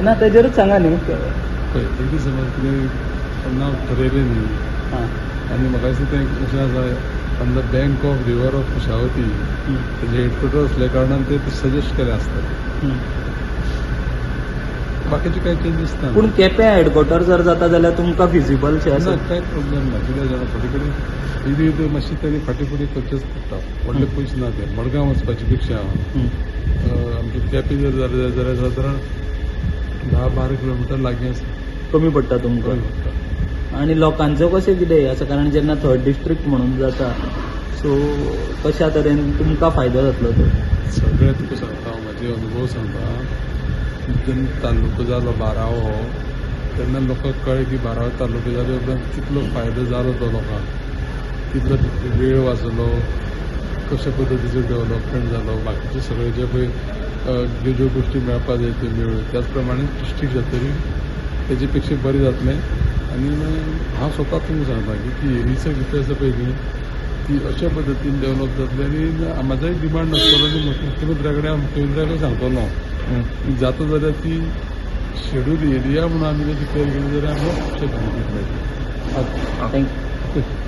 ना, तेजेरूच सांगा न्ही. पळय, एकदां समज कितें नांव ठरयलें न्ही आनी म्हाका दिसता तें कशें आसा, on the bank of river of Kushavati तेजें हेडक्वॉर्टर आसल्या कारणान ते सजेस्ट केलें आसतलें. बाकीचे कांय चेंजीस ना. पूण केपें हेडक्वॉर्टर जर जाता जाल्यार तुमकां फिजिबल शें ना. आसा? कांय प्रॉब्लेम ना. कितें जाणा, थोडे कडेन इदें इदें मातशें तरी फाटीं फुडें करचेंच पडटा. व्हडलें पयस ना तें मडगांव वचपाचे पेक्षा. आमचें केपें जर जालें जाल्यार सादारण 10-12 किलोमिटर लागीं आसा. कमी पडटा तुमकां. कमी पडटा. आनी लोकांचो कशें कितें आसा? कारण जेन्ना थर्ड डिस्ट्रिक्ट म्हणून जाता, सो कशा तरेन तुमकां फायदो जातलो तो? सगळें तुका सांगता हांव, म्हाजे अनुभव सांगता. जेन्ना तालुको जालो बारावो, तेन्ना लोकांक कळ्ळें की बारावो तालुको जाले उपरांत कितलो फायदो जालो तो लोकांक, कितलो वेळ वाचलो, कशा पद्दतीचो डेवलपमेंट जालो, बाकीचे सगळे जे पळय ज्यो ज्यो गोश्टी मेळपा जाय त्यो मेळ्ळ्यो. त्याच प्रमाणे डिस्ट्रिक्ट जातरी तेजे पेक्षा बरें जातलें. आनी हांव स्वता तुमकां सांगता की ती एरिया भितर आसा पळय न्ही, ती अशा पद्दतीन डेवलप जातली. आनी म्हाजोय डिमांड आसतलो आनी मुख्यमंत्र्या कडेन हांव मुख्यमंत्र्याकूय सांगतलो की जाता जाल्यार ती शेड्यूल एरिया म्हणून आमी जर डिक्लेअर केली जाल्यार आमकां खुबशे बेनिफीट मेळटले. Thank you.